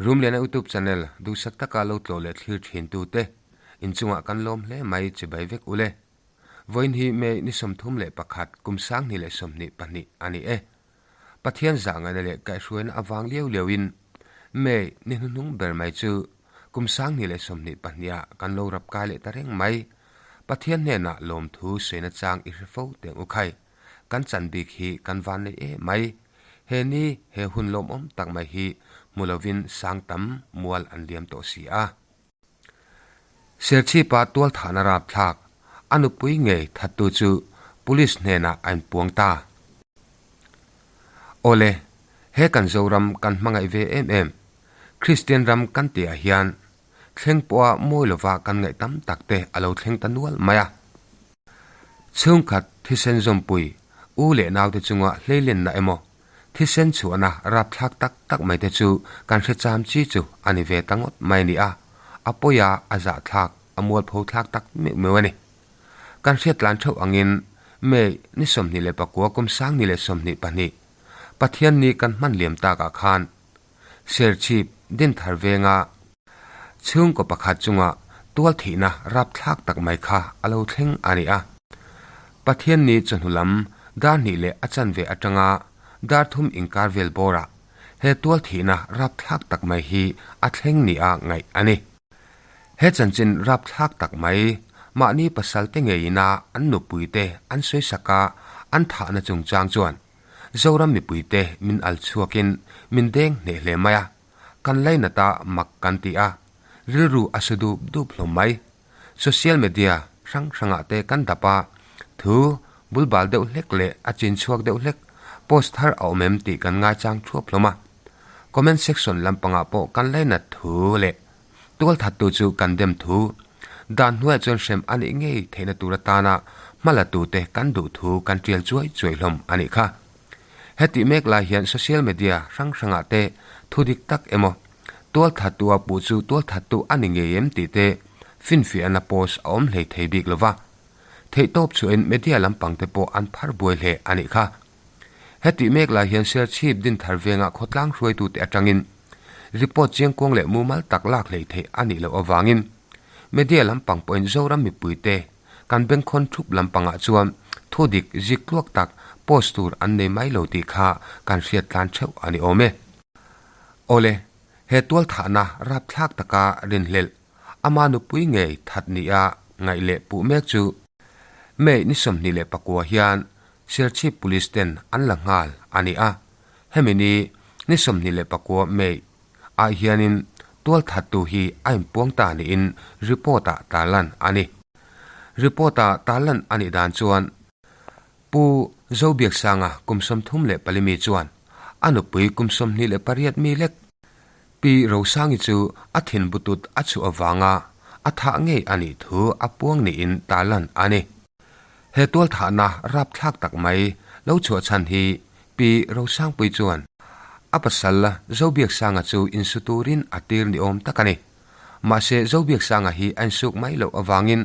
Rumliana YouTube channel duhsak taka lo tlawh leh thlir thin tute inchungah kan lawm hle mai chibai vek ule. Vawiin hi May ni 31 kum 2022 a ni e. Pathian zah ngaihna leh kaihhruaina avang liau liauin May ni hnuhnung ber mai chu kum 2022 ah kan lo rap kai leh ta reng mai. Pathian hnenah lawmthu sawiina chang i hre fo teng u khai. Kan chan bik hi kan van nei em mai. He ni he hun lawmawm tak mai hi hmu lovin sang tam mual an liam tawh si a. Serchhipa tualthahna rapthlak a nupui ngei thattu chu Police hnenah a inpuang ta. Awle, he kan Zoram kan hmangaih ve em em, Kristian ram kan tihah hian thleng pawha mawi lova kan ngaih tam tak te a lo thleng ta nual mai a. Chhungkhat thisen zawmpui u leh naute chunga hleilenna emaw Thisen chhuahna rapthlak tak tak mai te chu kan hre cham chi chu a ni ve ta ngawt mai a ni a, a pawi a, a zahthlak, a mualpho thlak tak meuh meuh a ni. Kan hriat tlan theuh angin May ni 29 kum 2022 Pathian ni kan hman liam takah khan Serchhip Dinthar venga chhungkaw pakhat chunga tual thihna rapthlak tak mai kha a lo thleng a ni a. Pathian ni chawhnu lam dar hnih leh a chanve atanga dar thum inkar vel bawrah he tual thihna rapthlak tak mai hi a thleng nia ngaih a ni. He chanchin rapthlak tak mai mahni pasal te ngeina an nupui te an sawisak a an thahna chungchang chuan Zoram mipuite min al chhuakin min deng hneh hle mai a, kan lainat a mak kan ti a, rilru a su dup dup hlawm mai. Social media hrang hrangah te kan dap a, thu bulbal deuh hlek leh a chin chhuak deuh hlek post thar a awm em tih kan ngaichang thuap hlawm a. Comment section lampangah pawh kan lainat thu leh tualthattu chu kan dem thu, dan hnuaiah chuan hrem a nih ngei theihna tur atana hmalatute kan duh thu kan tial chuai chuai hlawm a nih kha. Hetih mek lai hian social media hrang hrangah te thu dik tak emaw, tualthattu a puh chu tualthattu a ni ngei em tih te finfiahna post a awm hlei thei bik lova. Theihtawp chhuahin media lampang te pawh an phar buai hle a nih kha. Hetih mek lai hian Serchhip Dinthar vengah khawtlang hruaitute atangin report chiangkuang leh mumal tak lak hlei theih a nih loh avangin media lampang pawhin Zoram mipuite kan bengkhawn thup lampangah chuan thu dik zik tluak tak post tur an nei mai lo tih kha kan hriat tlan theuh a ni awm e. Awle, he tualthahna rapthlak taka rinhlelh ama nupui ngei that nia ngaih leh puh mek chu May ni 29 hian Serchhip Police ten an la nghal a ni a, hemi ni ni 29 May ah hianin tualthattu hi a inpuang ta niin report-ah tarlan a ni. Report-ah tarlan a nih dan chuan Pu Zobiaksanga kum 34 mi chuan a nupui kum 28 mi lek Pi Rosangi chu a thin butut a chhuah avanga a thah ngei a nih thu a puang niin tarlan a ni. He tualthahna rapthlak tak mai lo chhuah chhan hi Pi Rosangpui chuan a pasal Zobiaksanga chu insu turin a tir ni awm tak a ni. Mahse Zobiaksanga hi a insuk mai loh avangin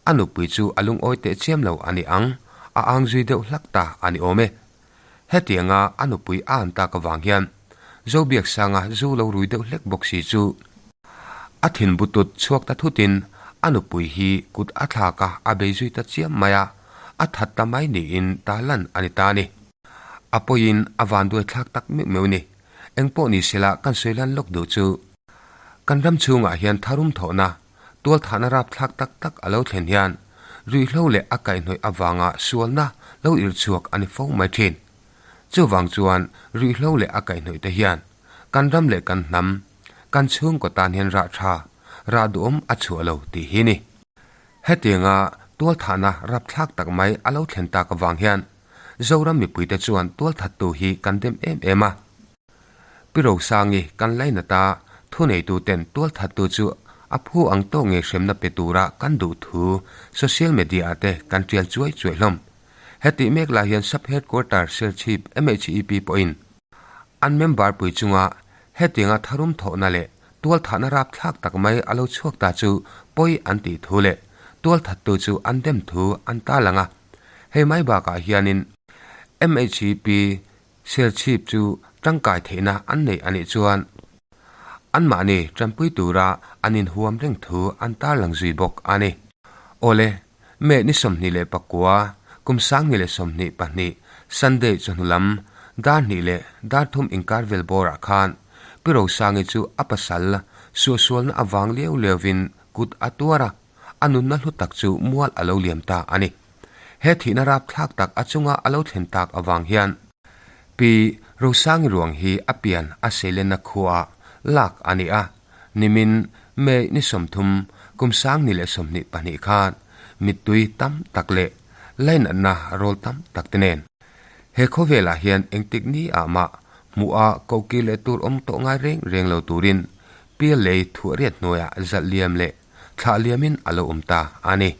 a nupui chu a lungawi teh chiam lo a ni ang, a ang zui deuh hlak ta a ni awm e. Hetianga a nupui a an tak avang hian Zobiaksanga zu lo rui deuh hlek bawk si chu a thin butut chhuak ta thutin a nupui hi kut a thlak a, a bei zui ta chiam mai a, a that ta mai niin ta lan a ni ta a ni. A pawiin a vanduai thlak tak meuh meuh ni. Engpawh ni sela kan sawi lan lawk duh chu kan ram chhungah hian tharum thawhna, tualthahna rapthlak tak tak a lo thlen hian ruihhlo leh a kaihhnawih avanga sualna lo irchhuak a ni fo mai thin. Chuvang chuan ruihhlo leh a kaihhnawih te hian kan ram leh kan hnam, kan chhungkaw tan hian rah tha, rah duhawm a chhuah lo tih hi ni. Hetianga tualthahna rapthlak tak mai a lo thlen tak avang hian Zoram mipuite chuan tualthattu hi kan dem em em a. Pi Rosangi kan lainat a, thuneituten tualthattu chu a phu ang tawk ngei hremna pe tura kan duh thu social media-ah te kan tial chuai chuai hlawm. Hetih mek lai hian Sub-Headquarter Serchhip MHEP pawhin an member pui chunga hetianga tharum thawhna leh tualthahna rapthlak tak mai a lo chhuak ta chu pawi an tih thu leh tualthattu chu an dem thu an tarlang a. Hei mai bakah hianin MHEP Serchhip chu tangkai theihna an nei a nih chuan. Anmahni tanpui tura an inhuam reng thu an tarlang zui bawk a ni. Awle, May ni 29, kum 2022, Sunday chawhnu lam dar hnih leh dar thum inkar vel bawrah khan Pi Rosangi chu a pasal suahsualna avang liau liauvin kut a tuar a, a nunna hlu tak chu mual a lo liam ta a ni. He thihna rapthlak tak a chunga a lo thlen tak avang hian Pi Rosangi ruang hi a pian a seilenna khuaah lak a ni a, nimin May ni 30 kum 2022 khan mittui tam tak leh lainatna rawl tam tak te nen he khawvelah hian engtik ni ah mah hmuh a kohkir leh tur awm tawh ngai reng reng lo turin Piallei thuahriat hnuaiah zalh liam leh thlah liamin a lo awm ta a ni.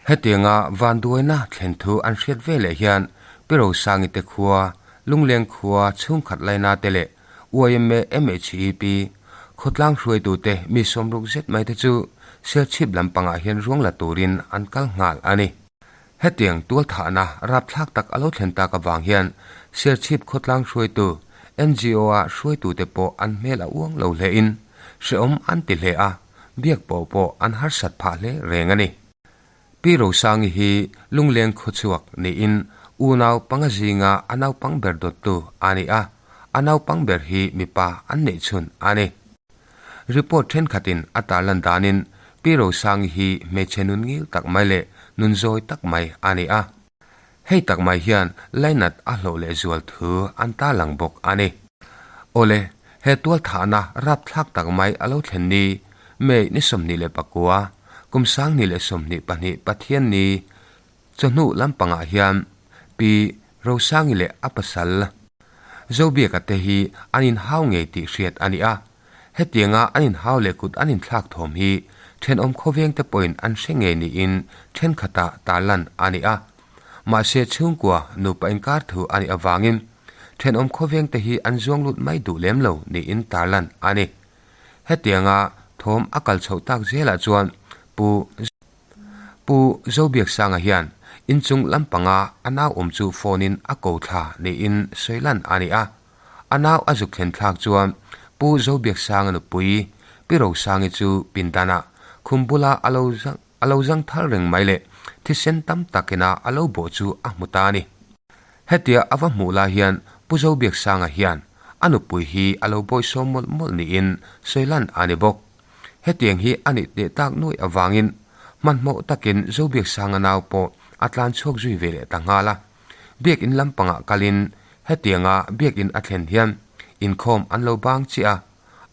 Hetianga vanduaina thlen thu an hriat ve leh hian Pi Rosangi te khua, Lungleng khua chhungkhat laina te leh YMA MHEP khawtlang hruaitute mi sawmruk zet mai te chu Serchhip lampangah hian ruang la turin an kal nghal a ni. Hetiang tualthahna rapthlak tak a lo thlen tak avang hian Serchhip khawtlang hruaitu NGO-a hruaitute pawh an hmel a uang lo hlein hrehawm an ti hle a, biak pawh pawh an harsat phah hle reng a ni. Pi Rosangi hi Lungleng khawchhuak niin unau panga zinga a naupang ber dawttu a ni a, a naupang ber hi mipa an neih chhun a ni. Report thenkhatin a tarlan danin Pi Rosangi hi hmeichhe nun ngil tak mai leh nun zawi tak mai a ni a. Hei tak mai hian lainat a hlawh leh zual thu an tarlang bawk a ni. Awle, he tualthahna rapthlak tak mai a lo thlen ni, May ni 29, kum 2022 Pathianni chawhnu lampangah hian Pi Rosangi leh a pasal Zobiaka te hi an inhau ngei tih hriat a ni a. Hetianga an inhau leh kut an inthlak thawm hi thenawm khawveng te pawhin an hre ngei niin thenkhatah tarlan a ni a. Mahse chhungkua nupa inkar thu a nih avangin thenawm khawveng te hi an zuang lut mai duh lem lo niin tarlan a ni. Hetianga thawm a kal chhoh tak zelah chuan Pu Pu Zobiaksanga hian inchung lampanga a nau awm chu phone in a ko thla niin sawi lan a ni a. A nau a zuk thlen thlak chuan Pu Zobiaksanga nupui Pi Rosangi chu pindanah khum bula a lo a lo zang thal reng mai leh thisen tam takina a lo bawh chu a hmu ta a ni. Hetia a va hmuh lai hian Pu Zobiaksanga hian a nupui hi a lo bawihsawm mawlh mawlh niin sawi lan a ni bawk. Hetiang hi a nih teh tak nuai avangin hmanhmawh takin Zobiaksanga nau pawh a tlan chhuak zui ve leh ta nghal a. Biakinn lampangah kalin hetianga biakinn a thlen hian inkhawm an lo bang chiah a,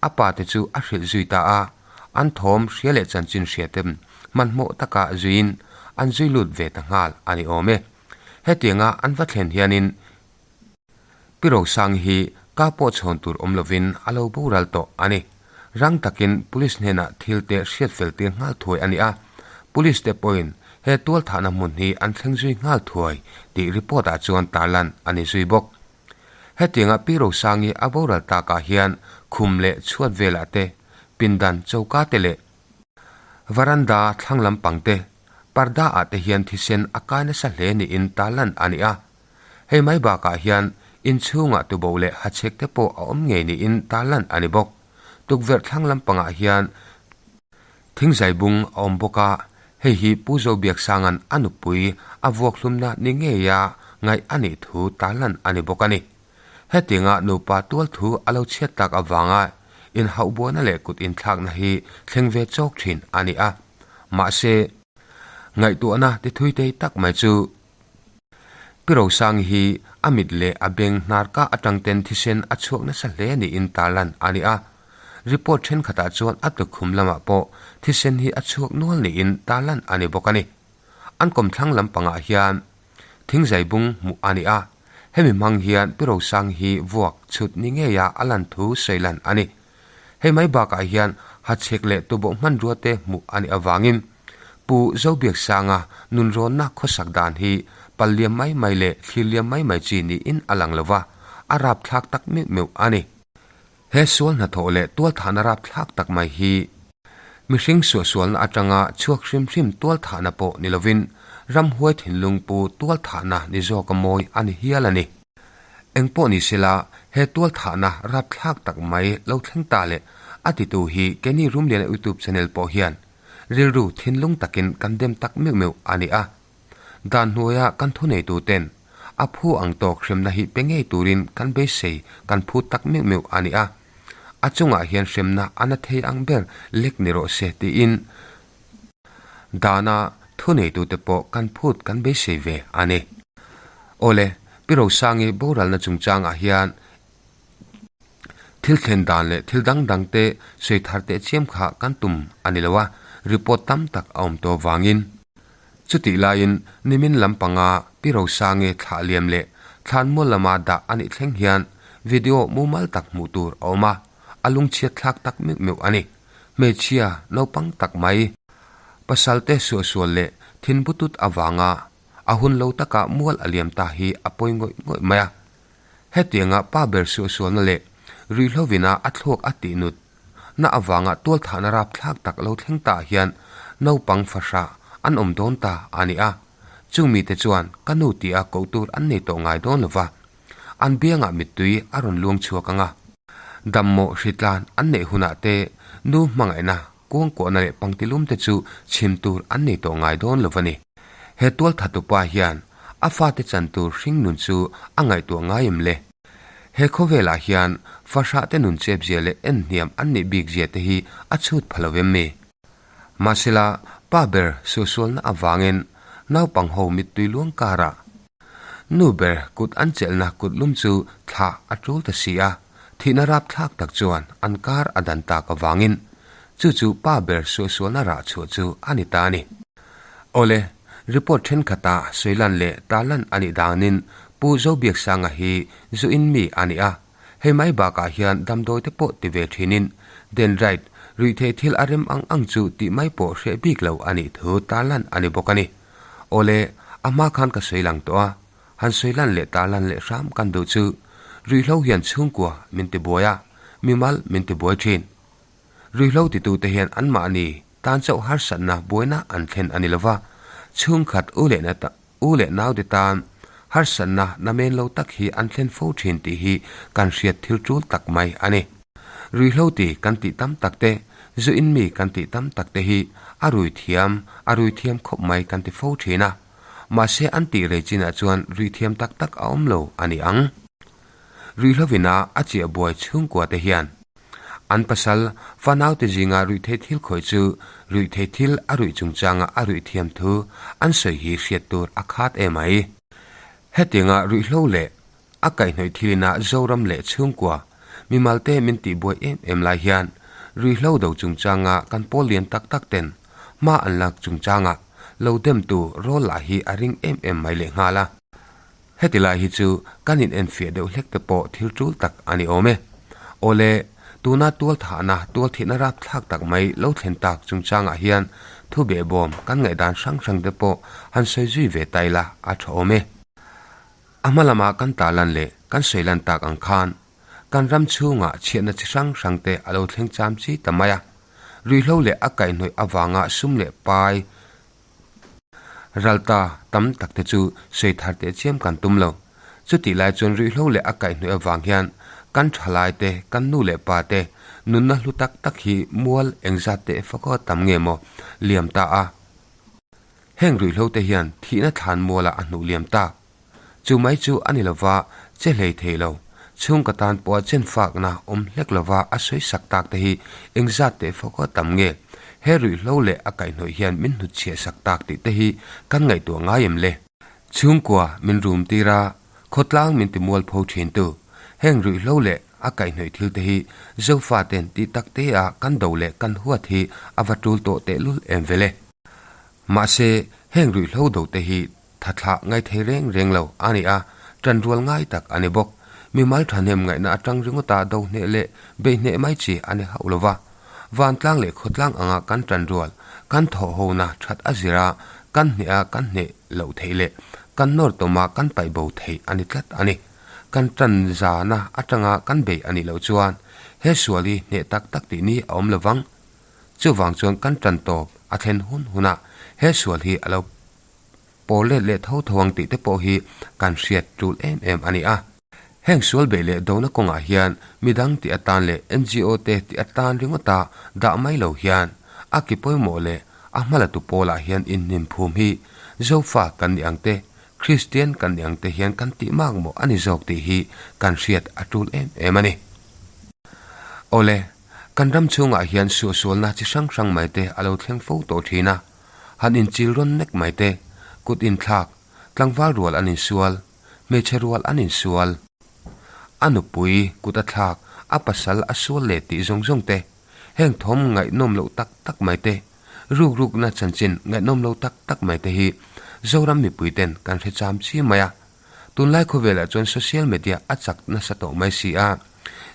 a pa te chu a hrilh zui ta a, an thawm hria leh chanchin hria te hmanhmawh taka zuiin an zui lut ve ta nghal a ni awm e. Hetianga an va thlen hianin Pi Rosangi hi ka pawh chhawn tur awm lovin a lo boral tawh a ni. Rang takin Police hnenah thil te hriat fel tir nghal thuai a ni a, Police te pawhin he tualthahna hmun hi an thleng zui nghal thuai tih report ah chuan tarlan a ni zui bawk. Hetianga Pi Rosangi a boral takah hian khum leh chhuat velah te, pindan choka te leh varanda thlang lampang te, parda ah te hian thisen a kai nasa hle niin tarlan a ni a. Hei mai bakah hian inchhungah tuboh leh hachhek te pawh a awm ngei niin tarlan a ni bawk. Tukverh thlang lampangah hian thingzai bung a awm bawk a, hei hi Pu Zobiaksanga'n a nupui a vuakhlumna ni ngeia ngaih a nih thu tarlan a ni bawk a ni. Hetianga nupa tual thu a lo chhiat tak avanga inhauhbuaina leh kut inthlakna hi thleng ve chawk thin a ni a. Mahse, ngaihtuahna tithuitei tak mai chu Pi Rosangi hi a mit leh a beng hnar kah atang ten thisen a chhuak nasa hle niin tarlan a ni a. Report thenkhatah chuan a tukkhum lamah pawh thisen hi a chhuak nual niin tarlan a ni bawk a ni. An kawmthlang lampangah hian thingzai bung hmuh a ni a, hemi hmang hian Pi Rosangi hi vuak chhut ni ngeia a lan thu sawi lan a ni. Hei mai bakah hian hachhek leh tuboh hmanrua te hmuh a nih avangin Pu Zobiaksanga nunrawnna khawsak dan hi pal liam mai mai leh thlir liam mai mai chi niin a lang lova, a rapthlak tak meuh meuh a ni. He sual hnathawh leh tualthahna rapthlak tak mai hi mihring suahsualna atanga chhuak hrim hrim tualthahna pawh ni lovin ramhuai thinlung pu tualthahna ni zawka mawi a ni hial a ni. Engpawh ni sela, he tualthahna rapthlak tak mai lo thleng ta leh a titu hi keini Rumliana YouTube channel pawh hian rilru thinlung takin kan dem tak meuh meuh a ni a. Dan hnuaia kan thuneitu ten a phu ang tawk hremna hi pe ngei turin kan beisei kan phut tak meuh meuh a ni a. A chungah hian hremna a na thei ang ber lek ni rawh se tiin dana thuneitute pawh kan phut kan beisei ve a ni. Awle, Pi Rosangi boralna chungchangah hian thil thlen dan leh thil dang dang te sawi thar teh chiam kha kan tum a ni lo a, report tam tak a awm tawh vangin. Chutih laiin nimin lampanga Pi Rosangi thlah liam leh thlanmual lama dah a nih thleng hian video mumal tak hmuh tur a awm a, a lungchhiat thlak tak meuh meuh a ni. Hmeichhia naupang tak mai, pasalte suahsual leh thinbutut avanga a hun lo taka mual a liam ta hi a pawi ngawih ngawih mai a. Hetianga pa ber suahsualna leh ruihhlovina a thluak a tihnut na avanga tualthahna rapthlak tak lo thleng ta hian naupang fahrah an awm dawn ta a ni a. Chung mite chuan ka nu tia koh tur an nei tawh ngai dawn lova, an biangah mittui a rawn luang chhuak ang a. Dammawh hritlan an neih hunah te nu hmangaihna kuangkuahna leh pangtilum te chu chhim tur an nei tawh ngai dawn lo va ni. He tualthatupa hian a fate chan tur hringnun chu a ngaihtuah ngai em le? He khawvelah hian fahrahte nun chepzia leh en hniam an nih bikzia te hi a chhut pha lo em mi? Mahsela, pa ber suahsualna avangin naupang ho mittui luang karah nu ber kut an chelhna kut lum chu thlah a tul ta si a, thihna rapthlak tak chuan an kar a dan tak avangin chu chu pa ber suahsualna rah chhuah chu a ni ta a ni. Awle, report thenkhatah sawilan leh tarlan a nih danin Pu Zobiaksanga hi zu in mi a ni a, hei mai bakah hian damdawi te pawh ti ve thinin dendrite ruihtheih thil a rem ang ang chu tih mai pawh hreh bik lo a nih thu tarlan a ni bawk a ni. Awle, a hma khan ka sawi lang tawh a, han sawi lan leh tarlan leh hram kan duh chu ruihhlo hian chhungkua min ti buai a, mimal min ti buai thin. Ruihhlo titute hian anmahni tan chauh harsatna buaina an thlen a ni lova, chhungkhat u leh u leh naute tan harsatna namen lo tak hi an thlen fo thin tih hi kan hriat thil tul tak mai a ni. Ruihhlo ti kan tih tam tak te, zu in mi kan tih tam tak te hi a rui thiam, a rui thiam khawp mai kan ti fo thin a. Mahse an tih rei chinah chuan rui thiam tak tak a awm lo a ni ang. Ruihhlovina a chiah buai chhungkua te hian An pasal, fanaute zinga ruihtheih thil khawih chu ruihtheih thil a ruih chungchanga a ruih thiam thu an sawi hi hriat tur a khat em ai. Hetianga ruihhlo leh a kaihhnawih thilina Zoram leh chhungkua mimalte min tihbuai em em lai hian ruihhlo do chungchanga kan pawl lian tak tak ten hma an lak chungchanga lo demtu rawl lah hi a ring em em mai lehnghal a. Heti lai hi chu kan in enfiah deuh hlek te pawh thil tul tak a ni awm e. Awle, tuna tual thahna, tual thihna rapthlak tak mai lo thlen tak chungchangah hian thu behbawm kan ngaihdan hrang hrang te pawh han sawi zui ve ta ila a tha awm e. A hma lama kan tarlan leh kan sawi lan tak ang khan kan ram chhungah chhiatna chi hrang hrang te a lo thleng cham chi ta mai a. Ruihhlo leh a kaihhnawih avanga sum leh pai, Ralta tam tak te chu sawi thar teh chiam kan tum lo. Chutih lai chuan ruihhlo leh a kaihhnawih avang hian kan thalai te, kan nu leh pa te nunna hlu tak tak hi mual engzat teh fakaw tam nge maw liam ta a. Heng ruihhlo te hian thihna thlan mualah a hnuh liam tak. Chu mai chu a ni lova, che hlei thei lo. Chhungka tan pawha chen fakna awm hlek lova a sawi sak tak te hi engzat teh fawk a tam nge? He ruihhlo leh a kaihhnawih hian min hnutchhiah sak tak tih te hi kan ngaihtuah ngai em le? Chhungkua min rum tir a, khawtlang min ti mualpho thin tu. Heng ruihhlo leh a kaihhnawih thil te hi Zofa ten tih tak te a kan do leh kan huat hi a va tul tawh tehlul em vele. Mahse, heng ruihhlo do te hi Tha thlah ngai thei reng reng lo a ni a, ṭanrual ngai tak a ni bawk. Mimal ṭhahnem ngaihna aṭang ringawta do hneh leh beih hneh mai chi a ni hauh lo va. Vantlang leh khawtlang anga kan ṭanrual, kan thawhhona ṭhat a zir a, kan hneh a kan hneh loh theih leh kan nawr tawma kan paih bo theih a ni tlat a ni. Kan ṭan zana aṭanga kan beih a nih loh chuan he sual hi hneh tak tak tih ni a awm lo vang. Chuvang chuan kan ṭan tawp a thlen hun hunah he sual hi a lo Pawl let leh tho tho ang tih te pawh hi kan hriat tul em em a ni a. Heng sual beih leh dona kawngah hian midang tih atan leh NGO te tih atan ringawta dah mai lo hian a ki pawimawh leh a hmalatu pawlah hian inhnim phum hi Zofa kan nih ang te, Kristian kan nih ang te hian kan tih mak maw a ni zawk tih hi kan hriat a tul em em a ni. Awle, kan ram chhungah hian suahsualna chi hrang hrang mai te a lo thleng fo tawh thin a, han inchil rawn nek mai te, kut inthlak, tlangval rual an insual, Hmeichhe rual an insual. A nupui kut a thlak, a pasal a sual leh tih zawng zawng te, heng thawm ngaihnawm loh tak tak mai te, rukrukna chanchin ngaihnawm lo tak tak mai te hi Zoram mipui ten kan hre cham chi mai a. Tunlai khawvelah chuan social media a chak nasa tawh mai si a,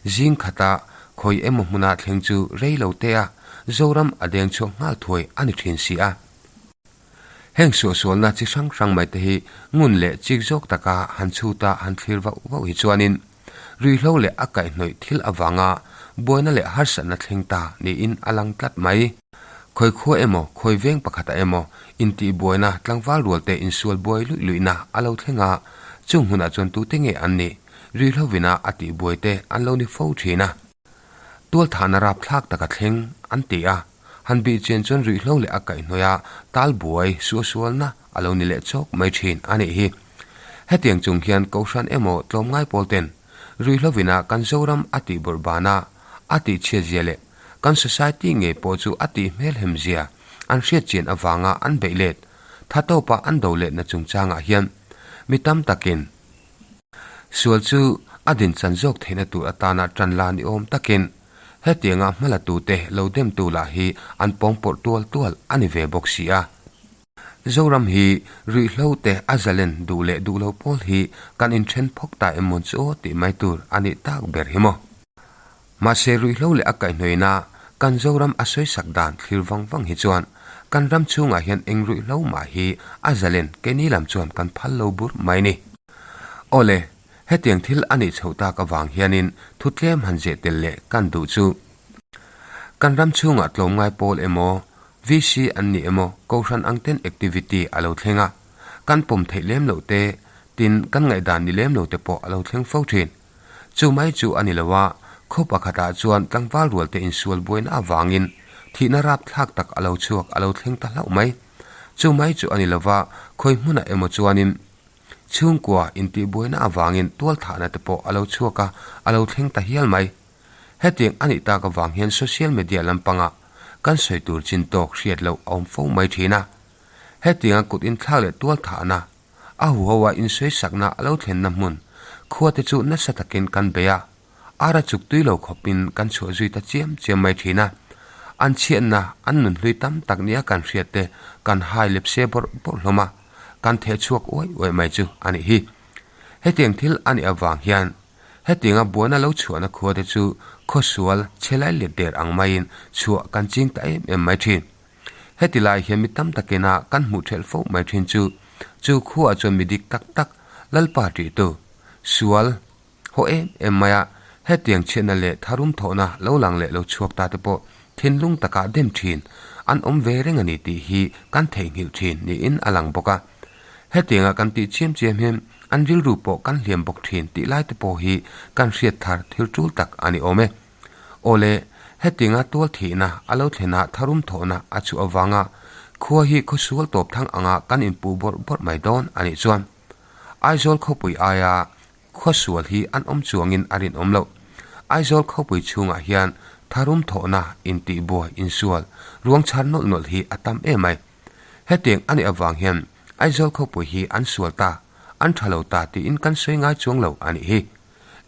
zing khata khawi emaw hmuna thleng chu rei lo te a Zoram a deng chhuak nghal thuai a ni thin si a. Heng suahsualna chi hrang hrang mai te hi ngun leh chik zawk taka han chhuta han thlir vauh vauh hi chuanin ruihhlo leh a kaihhnawih thil avanga buaina leh harsatna thleng ta niin a lang tlat mai. Khawi khua emaw, khawi veng pakhatah emaw intihbuaina tlangval rualte insual buai luih luihna a lo thleng a, chung hunah chuan tute nge an nih ruihhlovina a tihbuaite an lo ni fo thin a. Tualthahna rapthlak taka thleng an ti a. Han bih chian chuan ruihhlo leh a kaihhnawih a tal buai suahsualna a lo ni leh chawk mai thin a nih hi. Hetiang chung hian Kohhran emaw tlawmngai pawl ten ruihhlovina kan Zoram a tih bawrh bana a tih chhiat zia leh kan society ngei pawh chu a tih hmelhem zia an hriat chian avanga an beih let tha tawpa an do letna chungchangah hian mi tam takin sual chu a dinchan zawk theihna tur atana tan la ni awm takin Hetianga hmalatute lo demtu lah hi an pawngpawrh tual tual a ni ve bawk si a. Zoram hi ruihhlo te a zalen duh leh duh lo pawl hi kan inthen phawk ta em mawn chu aw tih mai tur a nih tak ber hi maw. Mahse ruihhlo leh a kaihhnawina kan Zoram a sawisak dan thlir vang vang hi chuan kan ram chhungah hian eng ruihhlo mah hi a zalen keini lam chuan kan phal lo bur mai ni. Awle, Hetiang thil a nih chhoh tak avang hianin thu tlem han zeh tel leh kan duh chu. Kan ram chhungah tlawmngai pawl emaw, VC an ni emaw Kohhran ang ten activity a lo thleng a, kan pawm theih lem loh te, tin kan ngaihdan ni lem lo te pawh a lo thleng fo thin. Chu mai chu a ni lo a, khaw pakhatah chuan tlangval rual te insual buaina avangin thihna rapthlak tak a lo chhuak a lo thleng ta hlauh mai. Chu mai chu a ni lo va, khawi hmunah emaw chuanin Chhungkua intihbuaina avangin tualthahna te pawh a lo chhuak a, a lo thleng ta hial mai. Hetiang a nih tak avang hian social media lampangah kan sawi tur chin tawk hriat loh a awm fo mai thin a. Hetianga kut inthlak leh tualthahna, a huho a insawisakna a lo thlenna hmun khua te chu nasa takin kan bei a, Ara chuk tui lo khawpin kan chhuah zui ta chiam chiam mai thin a, an chhiatna, an nunhlui tam tak nia kan hriat te kan hai lepse bawrh bawrh hlawm a, kan theh chhuak uai uai mai chu a nih hi. Hetiang thil a nih avang hian hetianga buaina lo chhuahna khua te chu khawsual chhe lai let der ang maiin chhuah kan ching ta em em mai thin. Heti lai hian mi tam takina kan hmuh thelh fo mai thin chu, chu khuaah chuan mi dik tak tak, Lalpa ṭihtu, sual, Haw em em mai a, hetiang chhiatna leh tharum thawhna lo lang leh lo chhuak ta te pawh thinlung takah dem thin an awm ve reng a ni tih hi kan theihnghilh thin niin a lang bawk a. Hetianga kan tih chiam chiam hian an rilru pawh kan hliam bawk thin tih lai te pawh hi kan hriat thar thil tul tak a ni awm e. Awle, hetianga tual thihna a lo thlen a tharum thawhna a chhuah avanga khua hi khawsual tawp thang anga kan inpuh bawrh bawrh mai dawn a nih chuan Aizawl khawpui aia Khawsual hi an awm chuangin a rinawm loh. Aizawl khawpui chhungah hian tharum thawhna, intihbuai, insual, ruang chhar nawlh nawlh hi a tam em mai. Hetiang a nih avang hian Aizawl khawpui hi an sual ta, an tha lo ta tiin kan sawi ngai chuang lo a nih hi.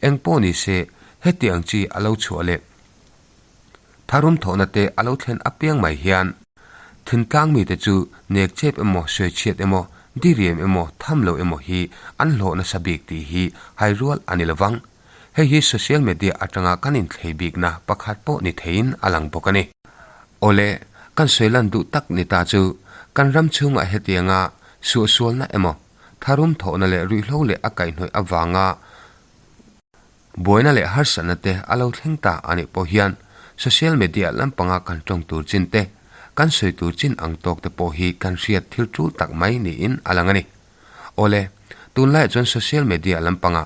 Eng pawh ni se, hetiang chi a lo chhuah leh Tharum thawhna te a lo thlen apiang mai hian thintlang mite chu nek chep emaw, sawichhiat emaw, diriam emaw, tham lo emaw hi an hlawh nasa bik tih hi hai rual a ni lovang. Hei hi social media atanga kan inthlei bikna pakhat pawh ni theiin a lang bawk a ni. Awle, kan sawi lan duh tak ni ta chu kan ram chhungah hetianga suahsualna emaw, tharum thawhna leh ruihhlo leh a kaihhnawih avanga Buaina leh harsatna te a lo thleng ta a nih pawh hian social media lampanga kan tawng tur chin te, kan sawi tur chin ang tawk te pawh hi kan hriat thil tul tak mai niin a lang a ni. Awle, tunlaiah chuan social media lampanga.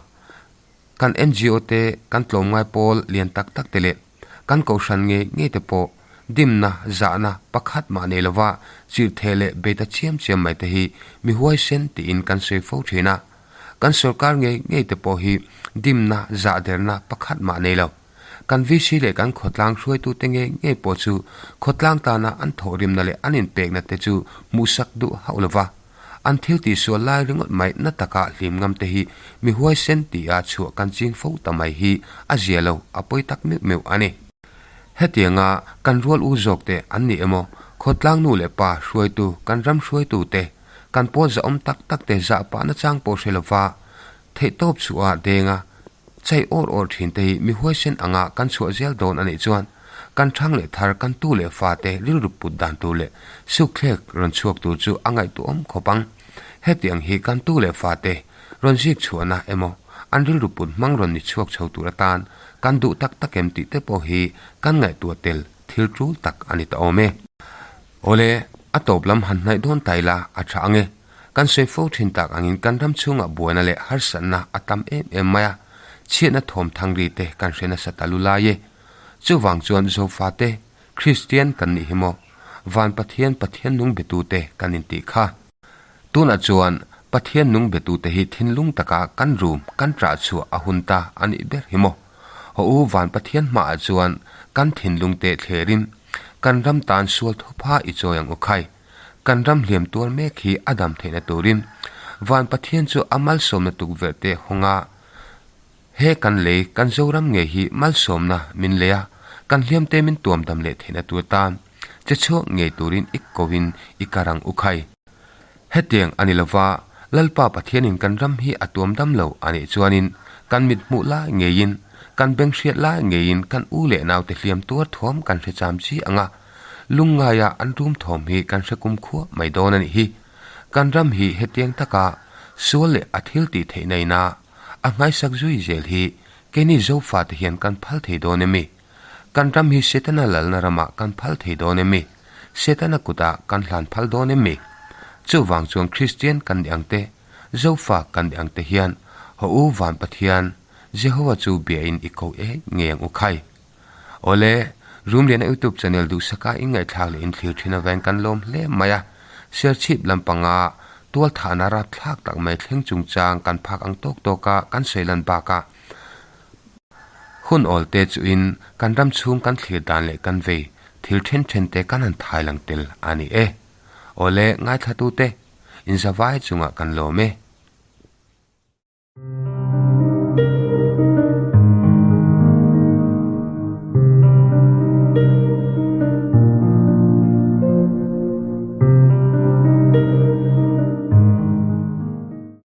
Kan NGO te, kan tlawmngai pawl lian tak tak te leh kan kohhran ngei ngei te pawh dimna, zahna pakhat mah nei lova chirhtheh leh bei ta chiam chiam mai te hi mi huaisen tiin kan sawi fo thin a. Kan sorkar ngei ngei te pawh hi dimna, zahderna pakhat mah nei lo. Kan VC leh kan khawtlang hruaitute ngei ngei pawh chu khawtlang tana an thawhrimna leh an inpekna te chu hmuhsak duh hauh lova. An thil tihsual lai ringawt mai na taka hlim ngam te hi mi huaisen tia chhuah kan ching fo ta mai hi a zia lo, a pawi tak meuh meuh a ni. Hetianga kan rual u zawk te an ni emaw, khawtlang nu leh pa hruaitu, kan ram hruaitu te, kan pawl zahawm tak tak te zah pahna chang pawh hre lova theihtawp chhuah denga Chei awr awr thin te hi mi huaisen anga kan chhuah zel dawn a nih chuan kan thang leh thar kan tu leh fa te rilru put dan tur leh sukthlek rawn chhuak tur chu a ngaihtuahawm khawp ang. Hetiang hi kan tu leh fa te rawn zik chhuahna emaw an rilru put hmang rawn ni chhuak chho tur atan kan duh tak tak em tih te pawh hi kan ngaihtuah tel thil tul tak a ni ta awm e. Awle, a tawp lam han hnaih dawn ta ila a tha ang e. Kan sawi fo thin tak angin kan ram chhungah buaina leh harsatna a tam em em mai a, chhiatna thawm thang ri te kan hre nasa ta lu lai e. Chuvang chuan Zofate, Kristian kan nih hi maw? Van Pathian Pathian nung betute kan intih kha. Tunah chuan Pathian nung betute hi thinlung taka kan rum, kan ṭah chhuah a hun ta a nih ber hi maw? Haw u Van Pathian hmaah chuan kan thinlungte thlerin kan ram tan sual thupha i chawi ang u khai. Kan ram hliam tuar mek hi a dam theihna turin Van Pathian chu a malsawmna tukverh te hawng a, he kan lei kan Zoram ngei hi malsawmna min lei a, kan hliam te min tuam dam leh theihna tur tan che chhuak ngei turin i kovin i kar ang u khai. Hetiang a ni lova, Lalpa Pathianin kan ram hi a tuam dam lo a nih chuanin kan mit hmuh lai ngeiin, kan beng hriat lai ngeiin kan u leh naute hliam tuar thuam kan hre cham chi ang a, Lungngaia an rum thawm hi kan hre kum khuah mai dawn a nih hi. Kan ram hi hetiang taka sual leh a thil tih theihna ina a nghaisak zui zel hi keini Zofate hian kan phal thei dawn em mi? Kan ram hi Setana lalna ramah kan phal thei dawn em mi? Setana kutah kan hlan phal dawn em mi? Chuvang chuan Kristian kan nih ang te, Zofa kan nih ang te hian haw u Van Pathian, Jehova chu biain i ko eng ngei ang u khai. Awle, Rumliana YouTube channel duhsaka in ngaihthlak leh in thlir thin aveng kan lawm hle mai a, Serchhip lampanga tualthahna rapthlak tak mai thleng chungchang kan phak ang tawk tawka kan sawi lan bakah hun awl te chuhin kan ram chhung kan thlir dan leh kan vei thil then then te kan han thai lang tel a ni e. Awle, ngaithlatute, inzavai chungah kan lawm e.